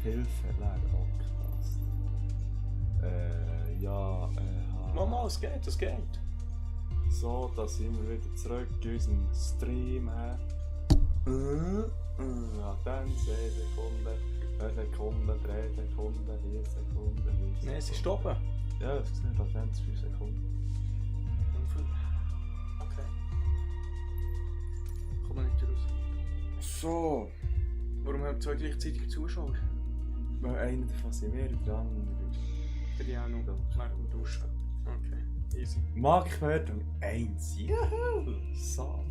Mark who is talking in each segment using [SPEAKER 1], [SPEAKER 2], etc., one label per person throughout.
[SPEAKER 1] Hilfe, leer angepasst.
[SPEAKER 2] Mama, es geht.
[SPEAKER 1] So, da sind wir wieder zurück in unserem Stream. Ja, dann 10 Sekunden, 2 Sekunden, 3 Sekunden, 4 Sekunden, 5 Sekunden.
[SPEAKER 2] Nein, es ist oben.
[SPEAKER 1] Ja, es ist nicht, da 5 Sekunden.
[SPEAKER 2] Okay. Komm mal nicht raus.
[SPEAKER 1] So,
[SPEAKER 2] Warum haben wir zwei gleichzeitig Zuschauer?
[SPEAKER 1] weil einer davon sind wir, der andere ist...
[SPEAKER 2] Der auch noch während dem Duschen. Okay, easy.
[SPEAKER 1] Mag ich Wertung 1. Juhu! So,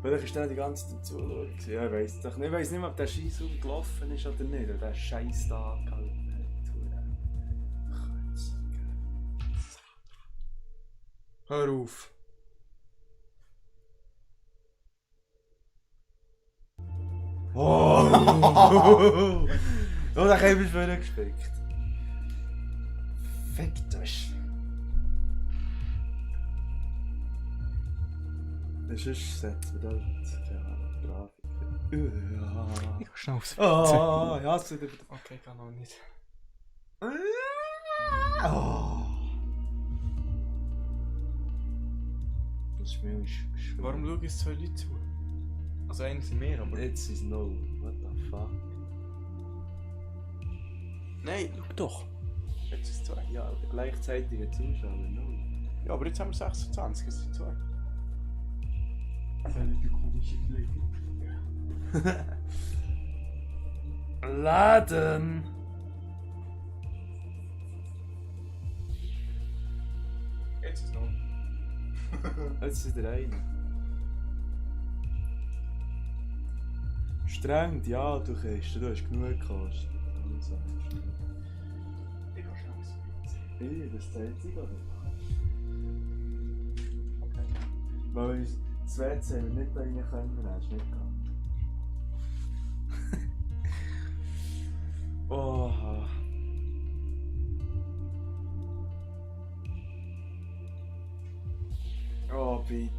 [SPEAKER 1] vielleicht ist der die ganze Zeit zuschauen. Ja, ich weiss doch nicht. Ich weiss nicht mehr, ob der Scheiß gelaufen ist oder nicht. Oder der Scheiß da abgehalten hat.
[SPEAKER 2] Hör auf.
[SPEAKER 1] Oh! Oh, da habe ich vorher gespickt. Fickt euch. Sonst setzen wir da keine Grafiker. Ja.
[SPEAKER 2] Ich geh schnell aufs
[SPEAKER 1] Oh, ja, es wird wieder.
[SPEAKER 2] Okay, kann auch nicht.
[SPEAKER 1] Oh. Das Spiel ist schwer.
[SPEAKER 2] Warum schauen jetzt zwei Leute zu? Also einer sind mehr, aber...
[SPEAKER 1] Jetzt ist no. What the fuck?
[SPEAKER 2] Nein, schau doch. Jetzt ist es zwei.
[SPEAKER 1] Ja, der gleichzeitige Zuschauer, no.
[SPEAKER 2] Ja, aber jetzt haben wir 26, es sind zwei.
[SPEAKER 1] Völlige komische Pflege. Laden!
[SPEAKER 2] Jetzt ist es noch.
[SPEAKER 1] Jetzt ist wieder einer. Streng, ja, du kannst, du hast genug gekostet. Also,
[SPEAKER 2] Ich geh schnell aufs WC.
[SPEAKER 1] das zählt sich oder?
[SPEAKER 2] Okay.
[SPEAKER 1] Weil uns das WC haben wir nicht da rein können, hast du nicht gehabt. Oha. Oh, bitte.